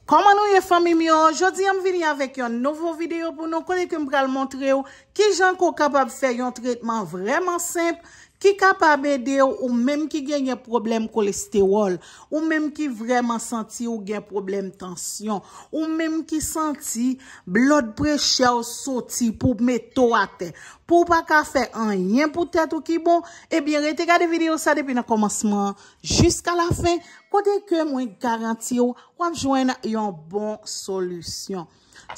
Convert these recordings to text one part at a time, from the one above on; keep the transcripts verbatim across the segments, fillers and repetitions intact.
Kòman nou ye, fanmi m yo? Jodi a m vini avèk yon nouvo videyo pou nou, kote ke m pral montre w kijan ke w kapab fè yon tretman vrèman senp ki kapab ede w, ou menm ki genyen pwoblèm kolestewòl, ou menm ki vrèman santi w gen pwoblèm tansyon, ou menm ki santi blood pressure w soti pou mete w atè, pou w pa ka fè anyen pou tèt ou ki bon, ebyen rete gade videyo sa depi nan kòmansman jiska lafen, kote ke mwen garanti w w ap jwenn yon bon solisyon.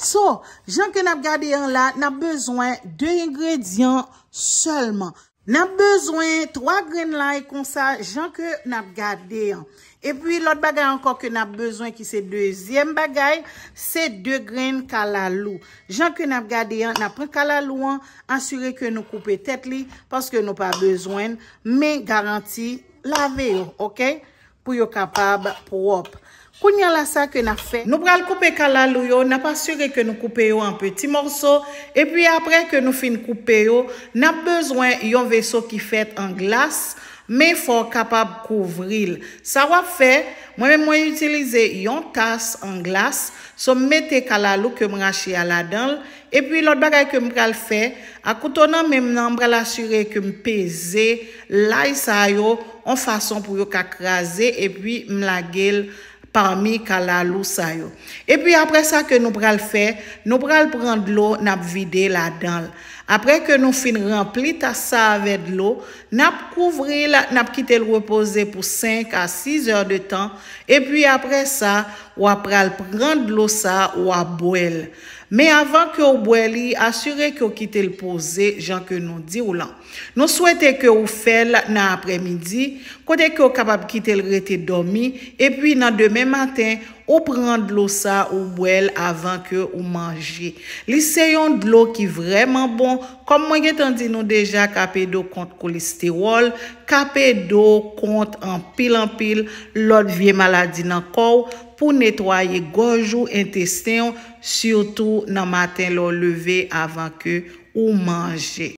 So, jan ke n ap gade an la, n ap bezwen de engredyan sèlman. N ap bezwen twa grenn lay konsa, jan ke n ap gade an. Epi lòt bagay ankò ke n ap bezwen, ki se dezyèm bagay, se de grenn kalalou. Jan ke n ap gade an, n ap pran kalalou an, asire ke nou koupe tèt li, paske nou pa bezwen l, men garanti lave yo, oke? Pou yo kapab pwòp. Kounye a la, sa ke n ap fè, nou pral koupe kalalou yo, n ap asire ke nou koupe yo an peti mòso, epi apre ke nou fin koupe yo, n ap bezwen yon veso ki fèt an glas, men fò w kapab kouvri l. Sa w ap fè, mwen menm mwen itilize yon tas an glas, so m mete kalalou ke m rache a ladan l, epi lòt bagay ke m pral fè, ak kouto nan men m nan, m pral asire ke m peze lay sa yo yon fason pou yo ka kraze, epi m lage l pami kalalou sa yo. Epi apre sa ke nou pral fè, nou pral pran dlo, n ap vide ladan l. Apre ke nou fin ranpli tas sa avè dlo, n ap kouvri l, n ap kite l repoze pou senk a sis è de tan, epi apre sa, w ap pral pran dlo sa, w ap bwè l. Men avan ke w bwè li, asire ke w kite l poze jan ke nou di w lan. Nou swete ke w fè l nan aprèmidi, kote ke w kapab kite l rete dòmi, epi nan demen maten, ou pran dlo sa, ou bwè l avan ke ou manje. Li se yon dlo ki vrèman bon, kòm mwen gentan di nou deja, k ap ede w kont kolestewòl, k ap ede w kont anpil, anpil lòt vye maladi nan kò w, pou netwaye gòj ou, entesten w, sitou nan maten lè w leve avan ke ou manje.